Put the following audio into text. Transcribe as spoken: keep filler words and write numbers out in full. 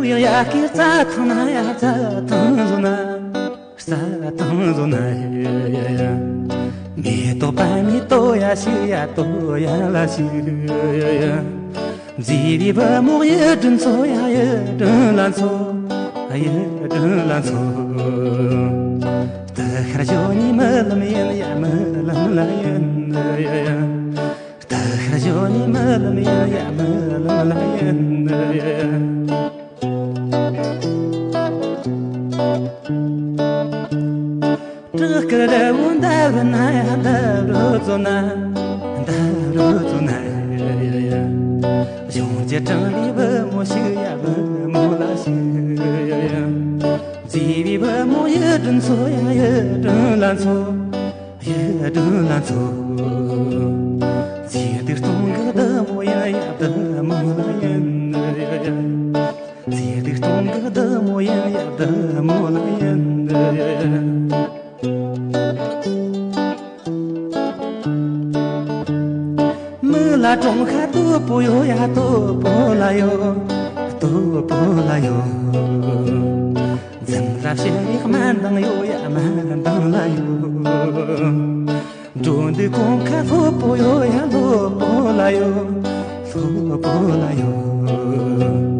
ཡ་ཡ་ཀི་རྩྭ་ཐང་ན་ཡ་རྩྭ་ཐང་བཟོ་ན། རྩྭ་ཐང་བཟོ་ན། མེ་ཏོག་པད་མའི་ཏོག་ཡ་ཤི་ཡ་ཏོག་ཡ་ལ་ཤི། མཛེས་པའི་བུ་མོ་ཡུལ་དྲུང་འཚོ་ཡ་ཡུལ་དྲུང་ལ་འཚོ། ཡུལ་དྲུང་ལ་འཚོ། དུ་ཤར་ཞོ་ནི་མི་ལམ་ཡིན་ཡ་མི་ལམ་ལ་ཡིན། དུ་ཤར་ཞོ་ནི་མི་ལམ་ཡིན་ཡ་མི་ལམ་ལ་ཡིན། བྲག་དཀར་རི་བོ་འདབས་རི་ན་ཡ་འདབས་རི་བཙོ་ན། འདབས་རི་བཙོ་ན། གཞུང་གི་གྲངས་རིག་བུ་མོ་ཞིག་ཡ་བུ་མོ་ལ་ཞིག། མཛེས་པའི་བུ་མོ་ཡུལ་དྲུང་འཚོ་ཡ་ཡུལ་དྲུང་ལ་འཚོ། ཡུལ་དྲུང་ལ་འཚོ། མཛེས་སྡུག་སྟོང་གི་བདུད་མོ་ཡིན་ཡ་བདུད་མོ་ལ་ཡིན། མཛེས་སྡུག་སྟོང་གི་བདུད་མོ་ཡིན་ཡ་བདུད་མོ་ལ་ཡིན། མི་ལ་གྲོང་ཁ་སྟུག་པོ་ཡོད་ཡ་སྟུག་པོ་ལ་ཡོད། སྟུག་པོ་ལ་ཡོད། འཛུམ་ར་བྱེད་ཡ་དམར་མདངས་ཡོད་ཡ་དམར་མདངས་ལ་ཡོད། འགྲོ་འདུག་གོམ་ཁ་ལྷོད་པོ་ཡོད་ཡ་ལྷོད་པོ་ལ་ཡོད། ལྷོད་པོ་ལ་ཡོད།